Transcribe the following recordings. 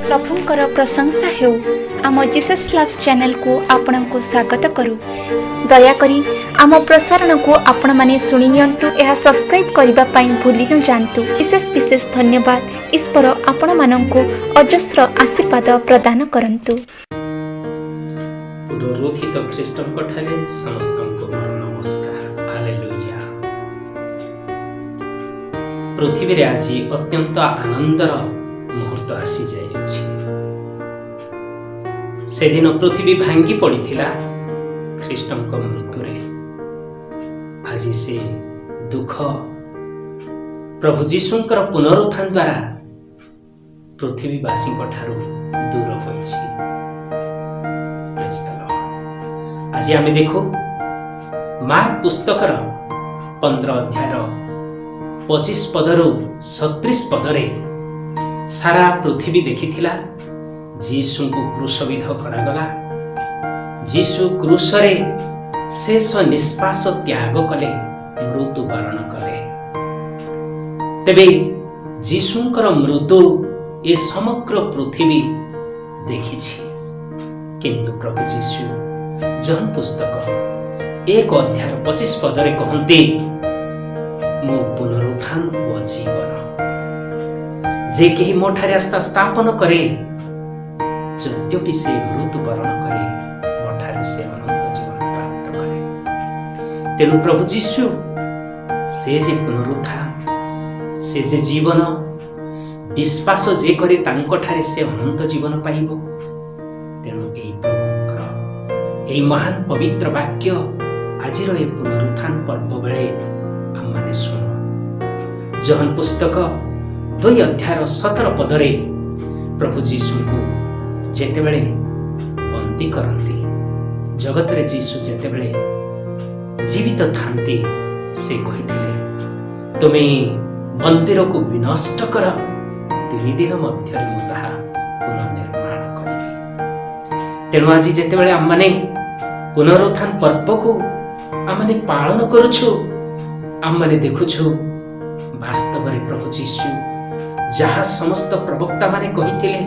ପ୍ରଭୁଙ୍କର ପ୍ରଶଂସା ହେଉ। ଆମ ଜିସସ୍ ଲଭ୍ସ ଚ୍ୟାନେଲକୁ ଆପଣଙ୍କୁ ସ୍ୱାଗତ କରୁ। ଦୟାକରି ଆମ ପ୍ରସାରଣକୁ ଆପଣମାନେ ଶୁଣି ନିଅନ୍ତୁ। ଏହା ସବସ୍କ୍ରାଇବ୍ କରିବା ପାଇଁ ଭୁଲି ନ ଯାଆନ୍ତୁ। ବିଶେଷ ବିଶେଷ ଧନ୍ୟବାଦ। ଈଶ୍ୱର ଆପଣମାନଙ୍କୁ ଅଜସ୍ର ଆଶୀର୍ବାଦ ପ୍ରଦାନ କରନ୍ତୁ। ପୁନରୁତ୍ଥିତ ଖ୍ରୀଷ୍ଟଙ୍କ ଠାରେ ସମସ୍ତଙ୍କୁ ମୋର ନମସ୍କାର। ହାଲେଲୁୟା। ପୃଥିବୀରେ ଆଜି ଅତ୍ୟନ୍ତ ଆନନ୍ଦର ମୁହୂର୍ତ୍ତ ଆସିଯାଇଅଛି। ସେଦିନ ପୃଥିବୀ ଭାଙ୍ଗି ପଡ଼ିଥିଲା ଖ୍ରୀଷ୍ଟଙ୍କ ମୃତ୍ୟୁରେ। ଆଜି ସେ ଦୁଃଖ ପ୍ରଭୁ ଯୀଶୁଙ୍କର ପୁନରୁତ୍ଥାନ ଦ୍ୱାରା ପୃଥିବୀବାସୀଙ୍କ ଠାରୁ ଦୂର ହୋଇଛି। Praise the Lord. ଆଜି ଆମେ ଦେଖୁ ମାର୍କ ପୁସ୍ତକର 15 ଅଧ୍ୟାୟର 25 ପଦରୁ 37 ପଦରେ ସାରା ପୃଥିବୀ ଦେଖିଥିଲା, ଯୀଶୁଙ୍କୁ କ୍ରୁଶବିଦ୍ଧ କରାଗଲା। ଯୀଶୁ କ୍ରୁଶରେ ଶେଷ ନିଶ୍ୱାସ ତ୍ୟାଗ କଲେ, ମୃତ୍ୟୁବରଣ କଲେ। ତେବେ ଯୀଶୁଙ୍କର ମୃତ୍ୟୁ ଏ ସମଗ୍ର ପୃଥିବୀ ଦେଖିଛି। କିନ୍ତୁ ପ୍ରଭୁ ଯୀଶୁ ଯୋହନ ପୁସ୍ତକ 1 ଅଧ୍ୟାୟ 25 ପଦରେ କହନ୍ତି, "ମୁଁ ପୁନରୁତ୍ଥାନ ଓ ଜୀବନ। ଯେ କେହି ମୋ ଠାରେ ଆସ୍ଥା ସ୍ଥାପନ କରେ, ଯଦ୍ୟପି ସେ ମୃତ୍ୟୁବରଣ କରେ, ମୋ ଠାରେ ସେ ଅନନ୍ତ ଜୀବନ ପ୍ରାପ୍ତ କରେ।" ତେଣୁ ପ୍ରଭୁ ଯୀଶୁ ସେ ଯେ ପୁନରୁତ୍ଥାନ, ସେ ଯେ ଜୀବନ, ବିଶ୍ୱାସ ଯେ କରେ ତାଙ୍କଠାରେ ସେ ଅନନ୍ତ ଜୀବନ ପାଇବ। ତେଣୁ ଏହି ପ୍ରଭୁଙ୍କର ଏହି ମହାନ ପବିତ୍ର ବାକ୍ୟ ଆଜିର ଏ ପୁନରୁତ୍ଥାନ ପର୍ବ ବେଳେ ଆମମାନେ ଶୁଣୁ। ଯୋହନ ପୁସ୍ତକ 2 ଅଧ୍ୟାୟର 17 ପଦରେ ପ୍ରଭୁ ଯୀଶୁଙ୍କୁ ଯେତେବେଳେ ବନ୍ଦୀ କରନ୍ତି, ଜଗତରେ ଯୀଶୁ ଯେତେବେଳେ ଜୀବିତ ଥାନ୍ତି, ସେ କହିଥିଲେ, "ତୁମେ ମନ୍ଦିରକୁ ବିନଷ୍ଟ କର, 3 ଦିନ ମଧ୍ୟରେ ମୁଁ ତାହା ପୁନଃନିର୍ମାଣ କରିବି।" ତେଣୁ ଆଜି ଯେତେବେଳେ ଆମମାନେ ପୁନରୁତ୍ଥାନ ପର୍ବକୁ ଆମମାନେ ପାଳନ କରୁଛୁ, ଆମମାନେ ଦେଖୁଛୁ ବାସ୍ତବରେ ପ୍ରଭୁ ଯୀଶୁ ଯାହା ସମସ୍ତ ପ୍ରବକ୍ତାମାନେ କହିଥିଲେ,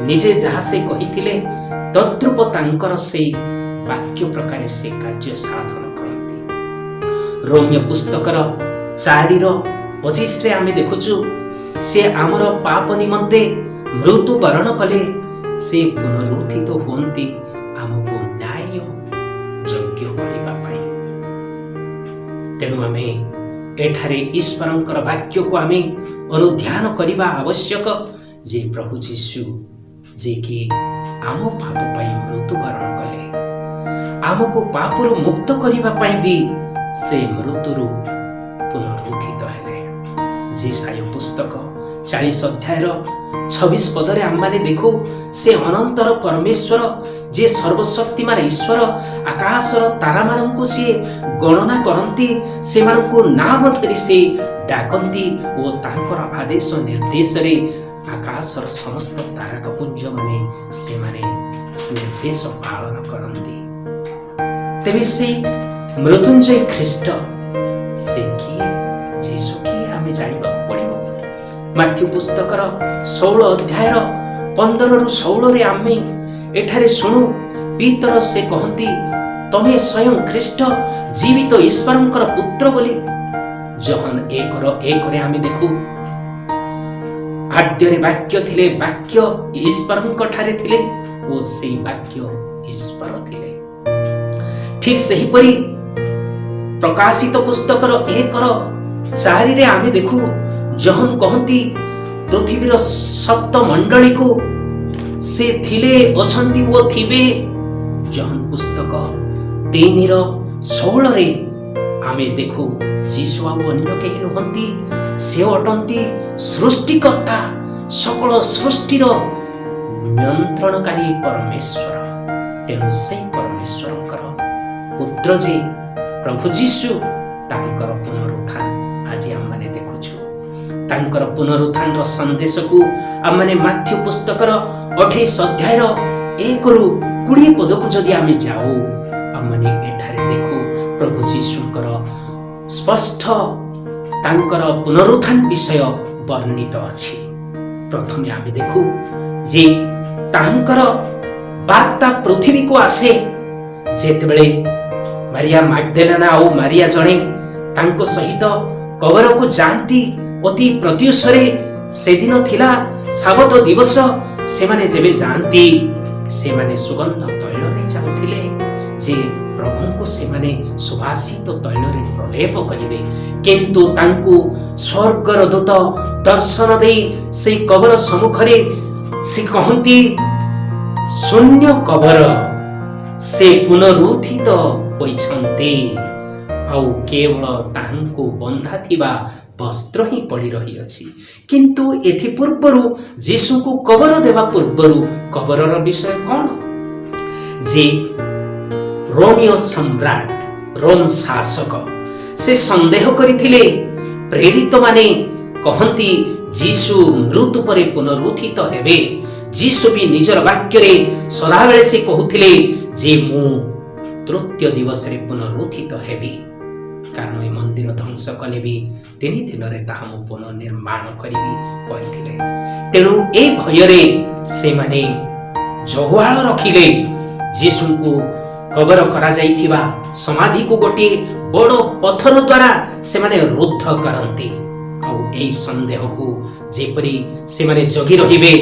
ନିଜେ ଯାହା ସେ କହିଥିଲେ, ତଦ୍ରୂପ ତାଙ୍କର ସେଇ ବାକ୍ୟ ପ୍ରକାରେ ସେ କାର୍ଯ୍ୟ ସାଧନ କରନ୍ତି। ରୋମୀୟ ପୁସ୍ତକର 4ର 25ରେ ଆମେ ଦେଖୁଛୁ, ସେ ଆମର ପାପ ନିମନ୍ତେ ମୃତ୍ୟୁବରଣ କଲେ, ସେ ପୁନରୁତ୍ଥିତ ହୁଅନ୍ତି ଆମକୁ ନ୍ୟାୟ ଯୋଗ୍ୟ କରିବା ପାଇଁ। ତେଣୁ ଆମେ ଏଠାରେ ଈଶ୍ୱରଙ୍କର ବାକ୍ୟକୁ ଆମେ ଅନୁଧ୍ୟାନ କରିବା ଆବଶ୍ୟକ ଯେ ପ୍ରଭୁ ଯୀଶୁ ଯିଏକି ଆମ ପାପ ପାଇଁ ମୃତ୍ୟୁବରଣ କଲେ, ଆମକୁ ପାପରୁ ମୁକ୍ତ କରିବା ପାଇଁ ବି ସେ ମୃତ୍ୟୁରୁ ପୁନରୁତ୍ଥିତ ହେଲେ। ଯିଶାଇୟ ପୁସ୍ତକ 40 ଅଧ୍ୟାୟର 26 ପଦରେ ଆମମାନେ ଦେଖୁ, ସେ ଅନନ୍ତର ପରମେଶ୍ୱର, ଯିଏ ସର୍ବଶକ୍ତିମାନ ଈଶ୍ୱର, ଆକାଶର ତାରାମାନଙ୍କୁ ସିଏ ଗଣନା କରନ୍ତି, ସେମାନଙ୍କୁ ନାମ ଧରି ସେ ଡାକନ୍ତି ଓ ତାଙ୍କର ଆଦେଶ ନିର୍ଦ୍ଦେଶରେ ଆକାଶର ସମସ୍ତ ତାରକାପୁଞ୍ଜମାନେ ସେମାନେ ନିର୍ଦ୍ଦେଶ ପାଳନ କରନ୍ତି। ତେବେ ସେଇ ମୃତ୍ୟୁଞ୍ଜୟ ଖ୍ରୀଷ୍ଟ ସେ କିଏ, ଯୀଶୁ କିଏ, ଆମେ ଜାଣିବାକୁ ପଡ଼ିବ। ମାଥ୍ୟୁ ପୁସ୍ତକର 16 ଅଧ୍ୟାୟର 15ରୁ 16ରେ ଆମେ ଏଠାରେ ଶୁଣୁ, ପିତର ସେ କହନ୍ତି, "ତମେ ସ୍ୱୟଂ ଖ୍ରୀଷ୍ଟ, ଜୀବିତ ଈଶ୍ୱରଙ୍କର ପୁତ୍ର" ବୋଲି। ଯୋହନ 1ର 1ରେ ଆମେ ଦେଖୁ, ଆଦ୍ୟରେ ବାକ୍ୟ ଥିଲେ, ବାକ୍ୟ ଈଶ୍ୱରଙ୍କ ଠାରେ ଥିଲେ ଓ ସେଇ ବାକ୍ୟ ଈଶ୍ୱର ଥିଲେ। ଠିକ ସେହିପରି ପ୍ରକାଶିତ ପୁସ୍ତକର 1ର 4ରେ ଆମେ ଦେଖୁ, ଯୋହନ କହନ୍ତି ପୃଥିବୀର ସପ୍ତ ମଣ୍ଡଳୀକୁ, ସେ ଥିଲେ, ଅଛନ୍ତି ଓ ଥିବେ। ଯୋହନ ପୁସ୍ତକ 3ର 16ରେ ଆମେ ଦେଖୁ, ଯୀଶୁ ଆଉ ଅନ୍ୟ କେହି ନୁହନ୍ତି, ସେ ଅଟନ୍ତି ସୃଷ୍ଟିକର୍ତ୍ତା, ସକଳ ସୃଷ୍ଟିର ନିୟନ୍ତ୍ରଣକାରୀ ପରମେଶ୍ୱର। ତେଣୁ ସେଇ ପରମେଶ୍ୱରଙ୍କର ପୁତ୍ର ଯେ ପ୍ରଭୁ ଯୀଶୁ, ତାଙ୍କର ପୁନରୁତ୍ଥାନ ଆଜି ଆମମାନେ ଦେଖୁଛୁ। ତାଙ୍କର ପୁନରୁତ୍ଥାନର ସନ୍ଦେଶକୁ ଆମମାନେ ମାଥ୍ୟୁ ପୁସ୍ତକର 28 ଅଧ୍ୟାୟର 1ରୁ 20 ପଦକୁ ଯଦି ଆମେ ଯାଉ, ଆମମାନେ ଏଠାରେ ଦେଖୁ ପ୍ରଭୁ ଯୀଶୁଙ୍କର ସ୍ପଷ୍ଟ ତାଙ୍କର ପୁନରୁତ୍ଥାନ ବିଷୟ ବର୍ଣ୍ଣିତ ଅଛି। ପ୍ରଥମେ ଆମେ ଦେଖୁ ଯେ ତାଙ୍କର ବାର୍ତ୍ତା ପୃଥିବୀକୁ ଆସେ ଯେତେବେଳେ ମାରିଆ ମାଗ୍ଦେଲେନା ଆଉ ମାରିଆ ଜଣେ ତାଙ୍କ ସହିତ କବରକୁ ଯାଆନ୍ତି ଅତି ପ୍ରତ୍ୟୁଷରେ। ସେଦିନ ଥିଲା ସାବତ ଦିବସ। ସେମାନେ ଯେବେ ଯାଆନ୍ତି, ସେମାନେ ସୁଗନ୍ଧ ତୈଳ ନେଇ ଯାଉଥିଲେ ଯେ ପ୍ରଭୁଙ୍କୁ ସେମାନେ ସୁବାସିତ ତୈଳରେ ପ୍ରଲେପ କରିବେ। କିନ୍ତୁ ତାଙ୍କୁ ସ୍ୱର୍ଗର ଦୂତ ଦର୍ଶନ ଦେଇ ସେଇ କବର ସମ୍ମୁଖରେ ସେ କହନ୍ତି, ଶୂନ୍ୟ କବର, ସେ ପୁନରୁତ୍ଥିତ ହୋଇଛନ୍ତି ଆଉ କେବଳ ତାହାଙ୍କୁ ବନ୍ଧା ଥିବା ବସ୍ତ୍ର ହିଁ ପଡ଼ି ରହିଅଛି। କିନ୍ତୁ ଏଥି ପୂର୍ବରୁ, ଯୀଶୁଙ୍କୁ କବର ଦେବା ପୂର୍ବରୁ କବରର ବିଷୟ କ'ଣ ଯେ ରୋମୀୟ ସମ୍ରାଟ, ରୋମ ଶାସକ ସେ ସନ୍ଦେହ କରିଥିଲେ। ପ୍ରେରିତମାନେ କହନ୍ତି ଯୀଶୁ ମୃତ୍ୟୁ ପରେ ପୁନରୁତ୍ଥିତ ହେବେ। ଯୀଶୁ ବି ନିଜର ବାକ୍ୟରେ ସଦାବେଳେ ସେ କହୁଥିଲେ ଯେ ମୁଁ ତୃତୀୟ ଦିବସରେ ପୁନରୁତ୍ଥିତ ହେବି, କାରଣ ଏ ମନ୍ଦିର ଧ୍ୱଂସ କଲେ ବି 3 ଦିନରେ ତାହା ମୁଁ ପୁନଃନିର୍ମାଣ କରିବି କହିଥିଲେ। ତେଣୁ ଏ ଭୟରେ ସେମାନେ ଜଗୁଆଳ ରଖିଲେ। ଯୀଶୁଙ୍କୁ କବର କରାଯାଇଥିବା ସମାଧିକୁ ଗୋଟିଏ ବଡ଼ ପଥର ଦ୍ୱାରା ସେମାନେ ରୁଦ୍ଧ କରନ୍ତି। ଆଉ ଏହି ସନ୍ଦେହକୁ ଯେପରି ସେମାନେ ଜଗି ରହିବେ,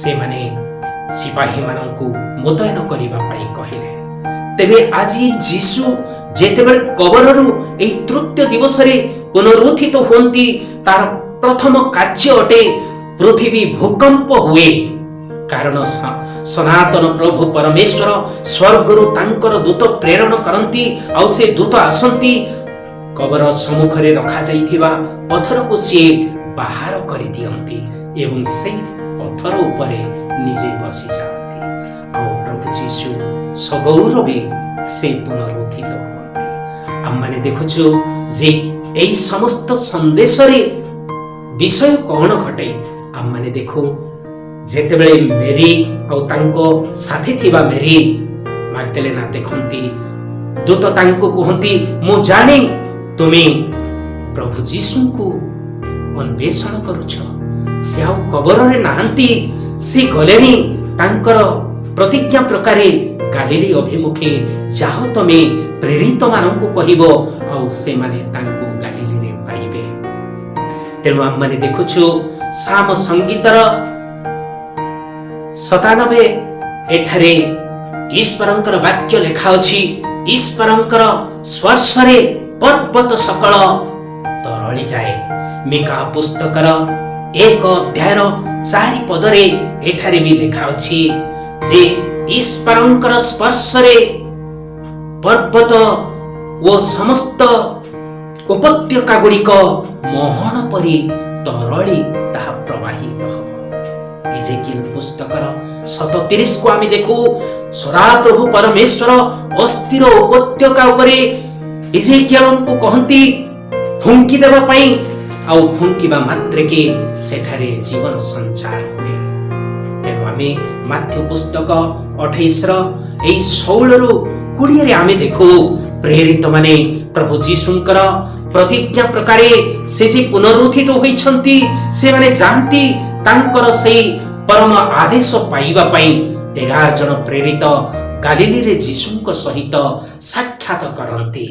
ସେମାନେ ସିପାହୀମାନଙ୍କୁ ମୁତୟନ କରିବା ପାଇଁ କହିଲେ। ତେବେ ଆଜି ଯୀଶୁ ଯେତେବେଳେ କବରରୁ ଏହି ତୃତୀୟ ଦିବସରେ ପୁନରୁତ୍ଥିତ ହୁଅନ୍ତି, ତାର ପ୍ରଥମ କାର୍ଯ୍ୟ ଅଟେ ପୃଥିବୀ ଭୂକମ୍ପ ହୁଏ, କାରଣ ସନାତନ ପ୍ରଭୁ ପରମେଶ୍ୱର ସ୍ୱର୍ଗରୁ ତାଙ୍କର ଦୂତ ପ୍ରେରଣ କରନ୍ତି ଆଉ ସେ ଦୂତ ଆସନ୍ତି, କବର ସମ୍ମୁଖରେ ରଖାଯାଇଥିବା ପଥରକୁ ସିଏ ବାହାର କରିଦିଅନ୍ତି ଏବଂ ସେଇ ପଥର ଉପରେ ନିଜେ ବସିଯାଆନ୍ତି ଆଉ ପ୍ରଭୁ ଯୀଶୁ ସଗୌରବେ ସେ ପୁନରୁତ୍ଥିତ ହୁଅନ୍ତି। ଆମମାନେ ଦେଖୁଛୁ ଯେ ଏଇ ସମସ୍ତ ସନ୍ଦେଶରେ ବିଷୟ କ'ଣ ଘଟେ। ଆମମାନେ ଦେଖୁ ଯେତେବେଳେ ମେରି ଆଉ ତାଙ୍କ ସାଥୀ ଥିବା ମେରି ମାଗ୍ଦେଲେନା ଦେଖନ୍ତି, ଦୂତ ତାଙ୍କୁ କୁହନ୍ତି, ମୁଁ ଜାଣେ ତୁମେ ପ୍ରଭୁ ଯୀଶୁଙ୍କୁ ଅନ୍ୱେଷଣ କରୁଛ। ସେ ଆଉ କବରରେ ନାହାନ୍ତି, ସେ ଗଲେଣି। ତାଙ୍କର ପ୍ରତିଜ୍ଞା ପ୍ରକାରେ ଗାଲିଲି ଅଭିମୁଖେ ଯାଅ, ତମେ ପ୍ରେରିତମାନଙ୍କୁ କହିବ ଆଉ ସେମାନେ ତାଙ୍କୁ ଗାଲିଲିରେ ପାଇବେ। ତେଣୁ ଆମମାନେ ଦେଖୁଛୁ ସାମ ସଙ୍ଗୀତର 97, ଏଠାରେ ଈଶ୍ୱରଙ୍କର ବାକ୍ୟ ଲେଖା ଅଛି, ଈଶ୍ୱରଙ୍କର ସ୍ପର୍ଶରେ ପର୍ବତ ସକଳ ତରଳି ଯାଏ। ମିକା ପୁସ୍ତକର 1 ଅଧ୍ୟାୟର 4 ପଦରେ ଏଠାରେ ବି ଲେଖା ଅଛି ଯେ ଈଶ୍ୱରଙ୍କର ସ୍ପର୍ଶରେ ପର୍ବତ ଓ ସମସ୍ତ ଉପତ୍ୟକା ଗୁଡ଼ିକ ମହଣ ପରି ତରଳି ତାହା ପ୍ରବାହିତ ହେବ। ଇଜେକିଲ ପୁସ୍ତକର 37କୁ ଆମେ ଦେଖୁ, ସଦାପ୍ରଭୁ ପରମେଶ୍ୱର ଅସ୍ଥିର ଉପତ୍ୟକା ଉପରେ ଇଜେକିୟଲଙ୍କୁ କହନ୍ତି ଫୁଙ୍କି ଦେବା ପାଇଁ ଆଉ ଫୁଙ୍କିବା ମାତ୍ରକେ ସେଠାରେ ଜୀବନ ସଞ୍ଚାର ହୁଏ। ତେଣୁ ଆମେ ମାଥ୍ୟୁ ପୁସ୍ତକ 28ର ଏଇ 16ରୁ 20ରେ ଆମେ ଦେଖୁ, ପ୍ରେରିତ ମାନେ ପ୍ରଭୁ ଯୀଶୁଙ୍କର ପ୍ରତିଜ୍ଞା ପ୍ରକାରେ ସେ ଯେ ପୁନରୁତ୍ଥିତ ହୋଇଛନ୍ତି, ସେମାନେ ଯାଆନ୍ତି ତାଙ୍କର ସେଇ ପରମ ଆଦେଶ ପାଇବା ପାଇଁ। 11 ଜଣ ପ୍ରେରିତ ଗାଲିଲିରେ ଯୀଶୁଙ୍କ ସହିତ ସାକ୍ଷାତ କରନ୍ତି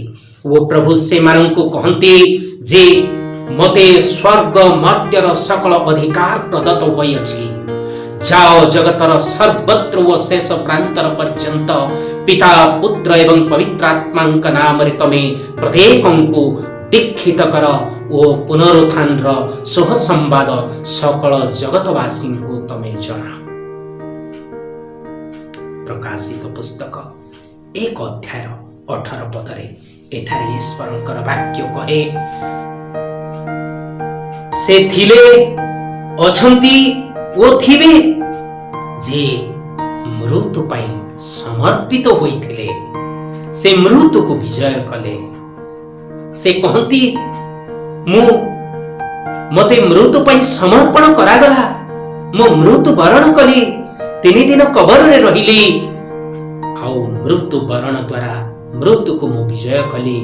ଓ ପ୍ରଭୁ ସେମାନଙ୍କୁ କହନ୍ତି ଯେ ମୋତେ ସ୍ୱର୍ଗ ମର୍ତ୍ତ୍ୟର ସକଳ ଅଧିକାର ପ୍ରଦତ୍ତ ହୋଇଅଛି। ଯାଅ, ଜଗତର ସର୍ବତ୍ର ଓ ଶେଷ ପ୍ରାନ୍ତର ପର୍ଯ୍ୟନ୍ତ ପିତା, ପୁତ୍ର ଏବଂ ପବିତ୍ର ଆତ୍ମାଙ୍କ ନାମରେ ତମେ ପ୍ରତ୍ୟେକଙ୍କୁ ଦୀକ୍ଷିତ କର ଓ ପୁନରୁତ୍ଥାନର ଶୁଭ ସମ୍ବାଦ ସକଳ ଜଗତବାସୀଙ୍କୁ ତମେ ଜଣାଅ। ପ୍ରକାଶିତ ପୁସ୍ତକ 1 ଅଧ୍ୟାୟର 18 ପଦରେ ଏଠାରେ ଈଶ୍ୱରଙ୍କର ବାକ୍ୟ କହେ, ସେ ଥିଲେ, ଅଛନ୍ତି ଓ ଥିବେ, ଯେ ମୃତ୍ୟୁ ପାଇଁ ସମର୍ପିତ ହୋଇଥିଲେ, ସେ ମୃତ୍ୟୁକୁ ବିଜୟ କଲେ। ସେ କହନ୍ତି, ମୁଁ ମତେ ମୃତ୍ୟୁ ପାଇଁ ସମର୍ପଣ କରାଗଲା, ମୁଁ ମୃତ୍ୟୁ ବରଣ କଲି, 3 ଦିନ କବରରେ ରହିଲି ଆଉ ମୃତ୍ୟୁ ବରଣ ଦ୍ୱାରା ମୃତ୍ୟୁକୁ ମୁଁ ବିଜୟ କଲି,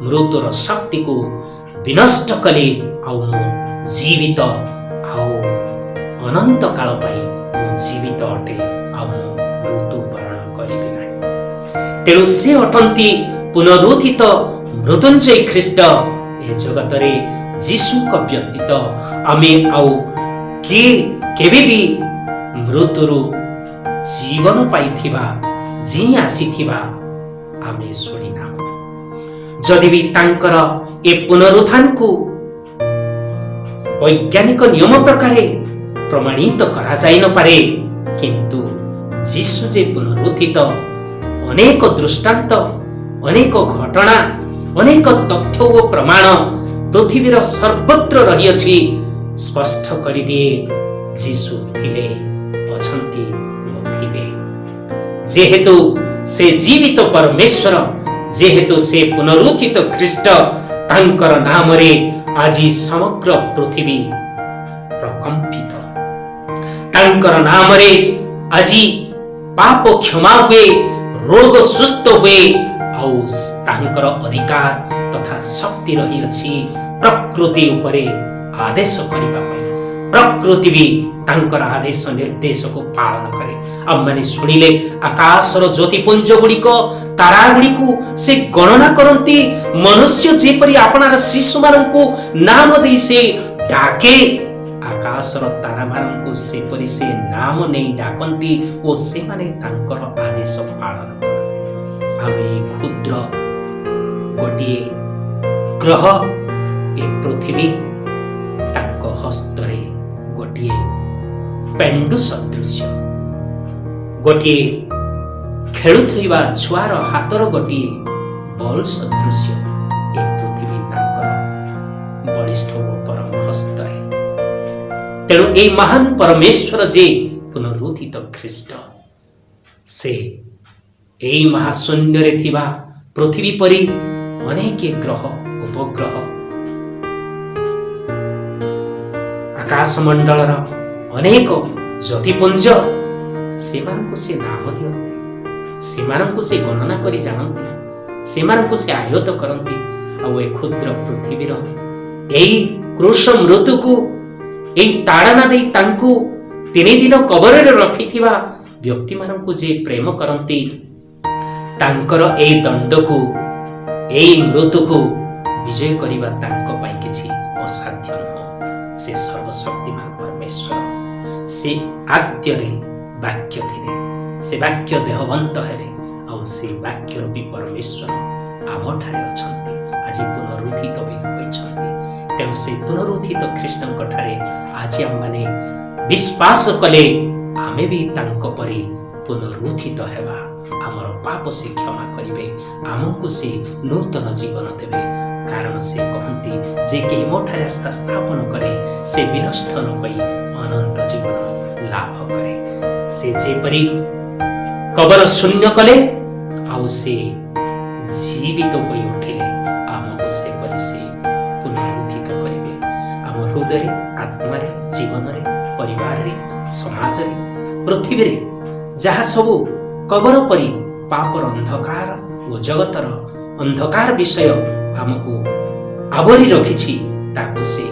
ମୃତ୍ୟୁର ଶକ୍ତିକୁ ବିନଷ୍ଟ କଲି ଆଉ ମୁଁ ଜୀବିତ ଆଉ ଅନନ୍ତ କାଳ ପାଇଁ ମୁଁ ଜୀବିତ ଅଟେ, ଆଉ ମୁଁ ମୃତ୍ୟୁବରଣ କରିବି ନାହିଁ। ତେଣୁ ସେ ଅଟନ୍ତି ପୁନରୁତ୍ଥିତ ମୃତ୍ୟୁଞ୍ଜୟ ଖ୍ରୀଷ୍ଟ। ଏ ଜଗତରେ ଯୀଶୁଙ୍କ ବ୍ୟତୀତ ଆମେ ଆଉ କିଏ କେବେ ବି ମୃତ୍ୟୁରୁ ଜୀବନ ପାଇଥିବା, ଜିଇଁ ଆସିଥିବା ଆମେ ଶୁଣିନାହୁଁ। ଯଦି ବି ତାଙ୍କର ଏ ପୁନରୁତ୍ଥାନକୁ ବୈଜ୍ଞାନିକ ନିୟମ ପ୍ରକାରେ ପ୍ରମାଣିତ କରାଯାଇ ନପାରେ, କିନ୍ତୁ ଯୀଶୁ ଯେ ପୁନରୁତ୍ଥିତ, ଅନେକ ଦୃଷ୍ଟାନ୍ତ, ଅନେକ ଘଟଣା, ଅନେକ ତଥ୍ୟ ଓ ପ୍ରମାଣ ପୃଥିବୀର ସର୍ବତ୍ର ରହିଅଛି, ସ୍ପଷ୍ଟ କରିଦିଏ ଯୀଶୁ ଥିଲେ, ଅଛନ୍ତି ଓ ଥିବେ। ଯେହେତୁ ସେ ଜୀବିତ ପରମେଶ୍ୱର, ଯେହେତୁ ସେ ପୁନରୁତ୍ଥିତ ଖ୍ରୀଷ୍ଟ, ତାଙ୍କର ନାମରେ ଆଜି ସମଗ୍ର ପୃଥିବୀ ପ୍ରକମ୍ପିତ। ତାଙ୍କର ନାମରେ ଆଜି ପାପ କ୍ଷମା ହୁଏ, ରୋଗ ସୁସ୍ଥ ହୁଏ, ଆଉ ତାଙ୍କର ଅଧିକାର ତଥା ଶକ୍ତି ରହିଅଛି ପ୍ରକୃତି ଉପରେ ଆଦେଶ କରିବା ପାଇଁ। ପ୍ରକୃତି ବି ତାଙ୍କର ଆଦେଶ ନିର୍ଦ୍ଦେଶକୁ ପାଳନ କରେ। ଆମମାନେ ଶୁଣିଲେ ଆକାଶର ଜ୍ୟୋତିପୁଞ୍ଜ ଗୁଡ଼ିକ, ତାରା ଗୁଡ଼ିକୁ ସେ ଗଣନା କରନ୍ତି। ମନୁଷ୍ୟ ଯେପରି ଆପଣାର ଶିଶୁମାନଙ୍କୁ ନାମ ଦେଇ ସେ ଡାକେ, ଆକାଶର ତାରାମାନଙ୍କୁ ସେପରି ସେ ନାମ ନେଇ ଡାକନ୍ତି ଓ ସେମାନେ ତାଙ୍କର ଆଦେଶ ପାଳନ କରନ୍ତି। ଆମେ ଏ କ୍ଷୁଦ୍ର ଗୋଟିଏ ଗ୍ରହ, ଏ ପୃଥିବୀ ତାଙ୍କ ହସ୍ତରେ ଗୋଟିଏ ପେଣ୍ଡୁ ସଦୃଶ୍ୟ, ଗୋଟିଏ ଖେଳୁଥିବା ଛୁଆର ହାତର ଗୋଟିଏ ବଲ୍ ସଦୃଶ୍ୟ। ଏ ପୃଥିବୀ ତାଙ୍କର ବଳିଷ୍ଠ ଓ ପରମ ହସ୍ତରେ। ତେଣୁ ଏଇ ମହାନ ପରମେଶ୍ୱର ଯେ ପୁନରୁତ୍ଥିତ ଖ୍ରୀଷ୍ଟ, ସେ ଏଇ ମହାଶୂନ୍ୟରେ ଥିବା ପୃଥିବୀ ପରି ଅନେକ ଗ୍ରହ, ଉପଗ୍ରହ, ଆକାଶମଣ୍ଡଳର ଅନେକ ଜ୍ୟୋତିପୁଞ୍ଜ, ସେମାନଙ୍କୁ ସେ ନାମ ଦିଅନ୍ତି, ସେମାନଙ୍କୁ ସେ ଗଣନା କରି ଜାଣନ୍ତି, ସେମାନଙ୍କୁ ସେ ଆୟତ କରନ୍ତି। ଆଉ ଏ କ୍ଷୁଦ୍ର ପୃଥିବୀର ଏଇ କ୍ରୁଶ ମୃତ୍ୟୁକୁ, ଏଇ ତାଡ଼ନା ଦେଇ ତାଙ୍କୁ 3 ଦିନ କବରରେ ରଖିଥିବା ବ୍ୟକ୍ତିମାନଙ୍କୁ ଯେ ପ୍ରେମ କରନ୍ତି, ତାଙ୍କର ଏଇ ଦଣ୍ଡକୁ, ଏଇ ମୃତ୍ୟୁକୁ ବିଜୟ କରିବା ତାଙ୍କ ପାଇଁ କିଛି ଅସାଧ୍ୟ ନୁହଁ। ସେ ସର୍ବଶକ୍ତିମାନ ପରମେଶ୍ୱର। ସେ ଆଦ୍ୟରେ ବାକ୍ୟ ଥିଲେ, ସେ ବାକ୍ୟ ଦେହବନ୍ତ ହେଲେ, ଆଉ ସେ ବାକ୍ୟ ରୂପୀ ପରମେଶ୍ୱର ଆମଠାରେ ଅଛନ୍ତି, ଆଜି ପୁନରୁତ୍ଥିତ ବି ହୋଇଛନ୍ତି। ତେଣୁ ସେ ପୁନରୁତ୍ଥିତ ଖ୍ରୀଷ୍ଟଙ୍କ ଠାରେ ଆଜି ଆମମାନେ ବିଶ୍ୱାସ କଲେ ଆମେ ବି ତାଙ୍କ ପରି ପୁନରୁତ୍ଥିତ ହେବା। ଆମର ପାପ ସେ କ୍ଷମା କରିବେ, ଆମକୁ ସେ ନୂତନ ଜୀବନ ଦେବେ। କାରଣ ସେ କହନ୍ତି, ଯେ କେହି ମୋ ଠାରେ ଆସ୍ଥା ସ୍ଥାପନ କରେ ସେ ବିନଷ୍ଟ ନ ହୋଇ ଅନନ୍ତ ଜୀବନ ଲାଭ କରେ। ସେ ଯେପରି କବର ଶୂନ୍ୟ କଲେ ଆଉ ସେ ଜୀବିତ ହୋଇ ଉଠିଲେ, ଆମକୁ ସେପରି ସେ ପୁନରୁତ୍ଥିତ କରିବେ। ଆମ ହୃଦୟରେ, ଆତ୍ମାରେ, ଜୀବନରେ, ପରିବାରରେ, ସମାଜରେ, ପୃଥିବୀରେ ଯାହା ସବୁ କବର ପରି ପାପର ଅନ୍ଧକାର ଓ ଜଗତର ଅନ୍ଧକାର ବିଷୟ ଆମକୁ ଆବୋରି ରଖିଛି, ତାକୁ ସେ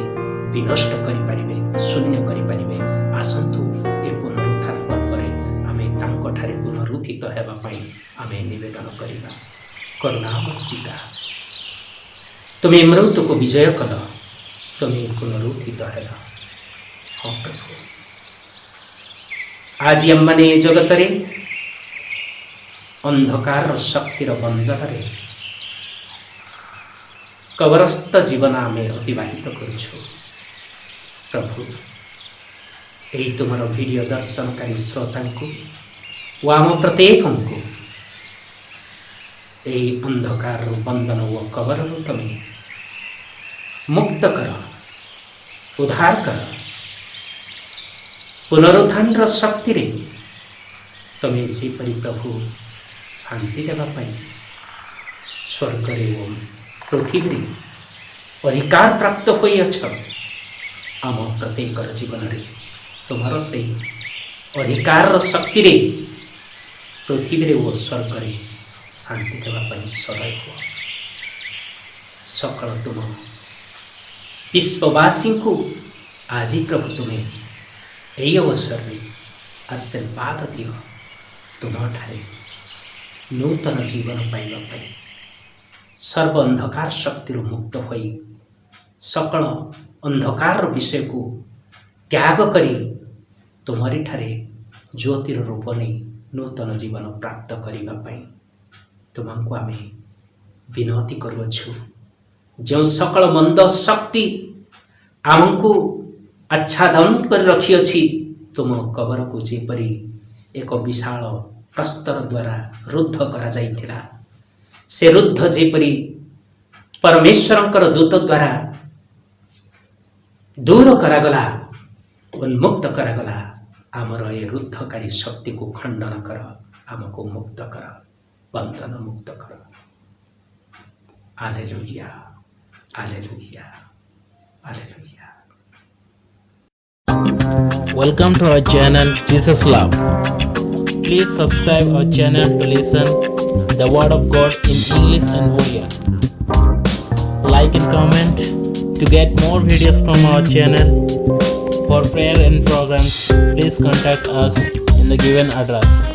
ବିନଷ୍ଟ କରିପାରିବେ, ଶୂନ୍ୟ କରିପାରିବେ। ଆସନ୍ତୁ ଏ ପୁନରୁତ୍ଥାନ ପର୍ବରେ ଆମେ ତାଙ୍କଠାରେ ପୁନରୁତ୍ଥିତ ହେବା ପାଇଁ ଆମେ ନିବେଦନ କରିବା। କରୁଣାମୟ ପିତା, ତୁମେ ମୃତ୍ୟୁକୁ ବିଜୟ କଲ, ତୁମେ ପୁନରୁତ୍ଥିତ ହେଲ। ହଁ ପ୍ରଭୁ, ଆଜି ଆମମାନେ ଏ ଜଗତରେ ଅନ୍ଧକାରର ଶକ୍ତିର ବନ୍ଧନରେ କବରସ୍ଥ ଜୀବନ ଆମେ ଅତିବାହିତ କରୁଛୁ। ପ୍ରଭୁ, ଏହି ତୁମର ଭିଡ଼ିଓ ଦର୍ଶନକାରୀ ଶ୍ରୋତାଙ୍କୁ ଓ ଆମ ପ୍ରତ୍ୟେକଙ୍କୁ ଏହି ଅନ୍ଧକାରରୁ, ବନ୍ଧନ ଓ କବରରୁ ତୁମେ ମୁକ୍ତ କର, ଉଦ୍ଧାର କର। ପୁନରୁତ୍ଥାନର ଶକ୍ତିରେ ତୁମେ ଯେପରି ପ୍ରଭୁ ଶାନ୍ତି ଦେବା ପାଇଁ ସ୍ୱର୍ଗରେ ଓ ପୃଥିବୀରେ ଅଧିକାର ପ୍ରାପ୍ତ ହୋଇଅଛ, ଆମ ପ୍ରତ୍ୟେକର ଜୀବନରେ ତୁମର ସେଇ ଅଧିକାରର ଶକ୍ତିରେ ପୃଥିବୀରେ ଓ ସ୍ୱର୍ଗରେ ଶାନ୍ତି ଦେବା ପାଇଁ ସଦୟ ହୁଅ। ସକଳ ତୁମ ବିଶ୍ୱବାସୀଙ୍କୁ ଆଜି ପ୍ରଭୁ ତୁମେ ଏହି ଅବସରରେ ଆଶୀର୍ବାଦ ଦିଅ, ତୁମଠାରେ ନୂତନ ଜୀବନ ପାଇବା ପାଇଁ, ସର୍ବ ଅନ୍ଧକାର ଶକ୍ତିରୁ ମୁକ୍ତ ହୋଇ, ସକଳ ଅନ୍ଧକାରର ବିଷୟକୁ ତ୍ୟାଗ କରି ତୁମରିଠାରେ ଜ୍ୟୋତିର ରୂପ ନେଇ ନୂତନ ଜୀବନ ପ୍ରାପ୍ତ କରିବା ପାଇଁ ତୁମକୁ ଆମେ ବିନତି କରୁଅଛୁ। ଯେଉଁ ସକଳ ମନ୍ଦ ଶକ୍ତି ଆମକୁ ଆଚ୍ଛାଦନ କରି ରଖିଅଛି, ତୁମ କବରକୁ ଯେପରି ଏକ ବିଶାଳ ପ୍ରସ୍ତର ଦ୍ୱାରା ରୁଦ୍ଧ କରାଯାଇଥିଲା, ସେ ରୁଦ୍ଧ ଯେପରି ପରମେଶ୍ୱରଙ୍କର ଦୂତ ଦ୍ୱାରା ଦୂର କରାଗଲା, ଉନ୍ମୁକ୍ତ କରାଗଲା, ଆମର ଏ ରୁଦ୍ଧକାରୀ ଶକ୍ତିକୁ ଖଣ୍ଡନ କର, ଆମକୁ ମୁକ୍ତ କର, ବନ୍ଧନ ମୁକ୍ତ କର। Hallelujah, hallelujah, hallelujah. Welcome to our channel Jesus Love. Please subscribe our channel to listen the word of God in English and Odia. Like and comment to get more videos from our channel. For prayer and programs, please contact us in the given address.